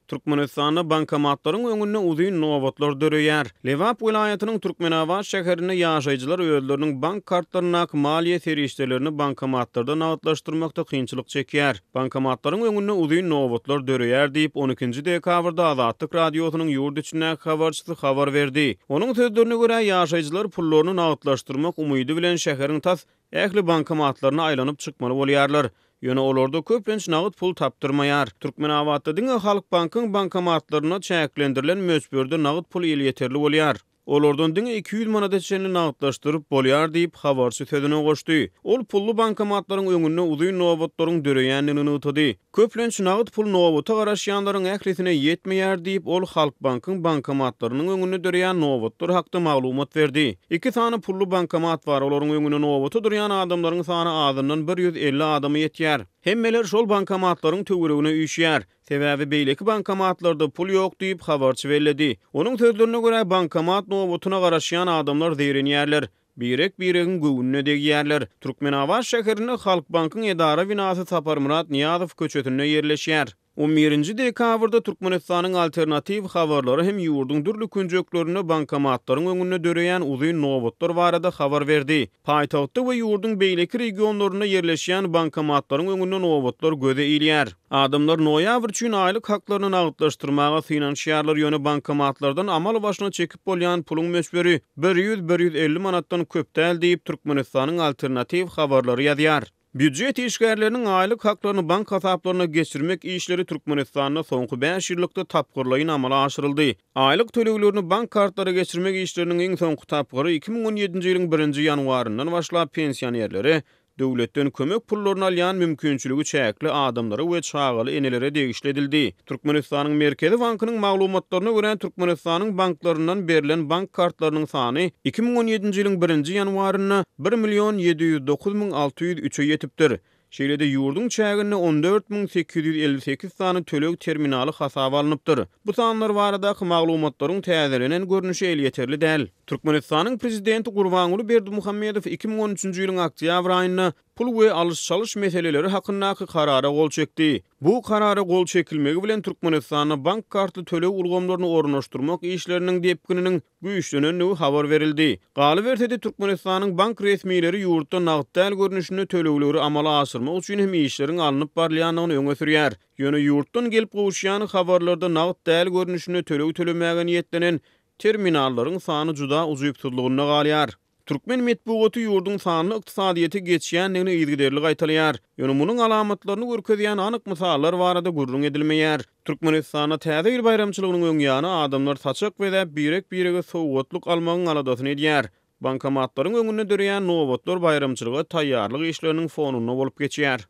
Türkmenistanda bankomatlaryň öňünde uzyn nobatlar döreýär. Lebap welaýatynyň Türkmenabat şäherinde ýaşaýjylar özleriniň bank kartlaryndaky maliýe serişdelerini bankomatlarda nagtlaşdyrmakda kynçylyk çekýär. Bankomatlaryň öňünde uzyn nobatlar döreýär diýip, on ikinji dekabrda Azatlyk Radiosynyň ýurt içindäki habarçysy habar berdi. Onuň sözlerine görä, ýaşaýjylar pullaryny nagtlaşdyrmak umydy bilen şäheriň tas Ähli bankomatlaryna aýlanyp çykmaly bolýarlar. Ýöne olarda köplenç nagt pul tapdyrmaýar. Türkmenabatda diňe Halkbankyň bankomatlarynda çäklendirilen möçberde nagt pul elýeterli bolýar. Olardan diňe 200 manada çenli nagtlaşdyryp bolýar diýip, habarçy sözüne goşdy. Ol pully bankomatlaryň öňünde uzyn nobatlaryň döreýändigini nygtady. Köplenç nagt pul nobata garaşýanlaryň ählisine ýetmeýär diýip, ol Halkbankyň bankomatlarynyň öňünde döreýän nobatlar hakda maglumat berdi. Iki sany pully bankomat bar, olaryň öňünde nobata durýan adamlaryň sany azyndan 150 adama ýetýär. Hemmeler şol bankomatlaryň töweregine üýşýär. Sebäbi beýleki bankomatlarda pul ýok diýip, habarçy belledi. Onuň sözlerine görä, bankomat nobatyna garaşýan adamlar zeýrenýärler. Birek-biregiň göwnüne degýärler. Türkmenabat şäherinde Halkbankyň edara binasy Saparmyrat Nyýazow köçesinde ýerleşýär. On birinji dekabrda Türkmenistanyň alternatiw habarlary hem ýurduň dürli künjeklerinde bankomatlaryň öňünde döreýän uzyn nobatlar barada habar berdi. Paýtagtda we ýurduň beýleki regionlarynda ýerleşýän bankomatlaryň öňünde nobatlar göze ilýär. Adamlar noýabr üçin aýlyk haklaryny nagtlaşdyrmaga synanyşýarlar, ýöne bankomatlardan amal başyna çekip bolýan puluň möçberi 100-150 manatdan köp däl diýip, Türkmenistanyň alternatiw habarlary ýazýar. Býujet işgärleriniň aýlyk haklaryny bank hasaplaryna geçirmek işleri Türkmenistanda soňky bäş ýyllykda tapgyrlaýyn amala aşyryldy. Aýlyk töleglerini bank kartlara geçirmek işleriniň iň soňky tapgyry 2017-nji ýylyň birinji ýanwaryndan başlap pensionerlere Döwletden kömek pullaryny alýan mümkinçiligi çäkli adamlara we çagaly enelere degişli edildi. Türkmenistanyň Merkezi bankynyň maglumatlaryna görä, Türkmenistanyň banklaryndan berlen bank kartlarynyň sany 2017-nji ýylyň birinji ýanwarynda bir million 709 müň 603-e ýetipdir. Şeýle-de ýurduň çäginde 14 858 sany töleg terminaly hasaba alnypdyr. Bu sanlar baradaky maglumatlaryň täzelenen görnüşi elýeterli däl. Türkmenistanyň Prezidenti Gurbanguly Berdimuhamedow 2013-nji ýylyň oktýabr aýynda pul we alyş-çalyş meseleleri hakyndaky Karara gol çekdi. Bu Karara gol çekilmegi bilen Türkmenistanda bank kartly töleg ulgamlaryny ornaşdyrmak işleriniň depgininiň güýçlenendigi habar berildi. Galyberse-de, Türkmenistanyň bank resmileri ýurtda nagt däl görnüşinde tölegleri amala aşyrmak üçin hem işleriň alnyp barylýandygyny öňe sürýär. Ýöne ýurtdan gelip gowuşýan habarlarda nagt däl görnüşinde töleg tölemäge niýetlenen terminallaryň sany juda ujypsyzlygynda galýar. Türkmen metbugaty ýurduň sanly ykdysadyýete geçýändigini yzygiderli gaýtalaýar. Ýöne munuň alamatlaryny görkezýän anyk mysallar barada gürrüň edilmeýär. Türkmenistanda Täze ýyl baýramçylygynyň öň ýany adamlar saçak bezäp, birek-birege sowgatlyk almagyň aladasyny edýär. Bankomatlaryň öňünde döreýän nobatlar baýramçylyga taýýarlyk işleriniň fonunda bolup geçýär.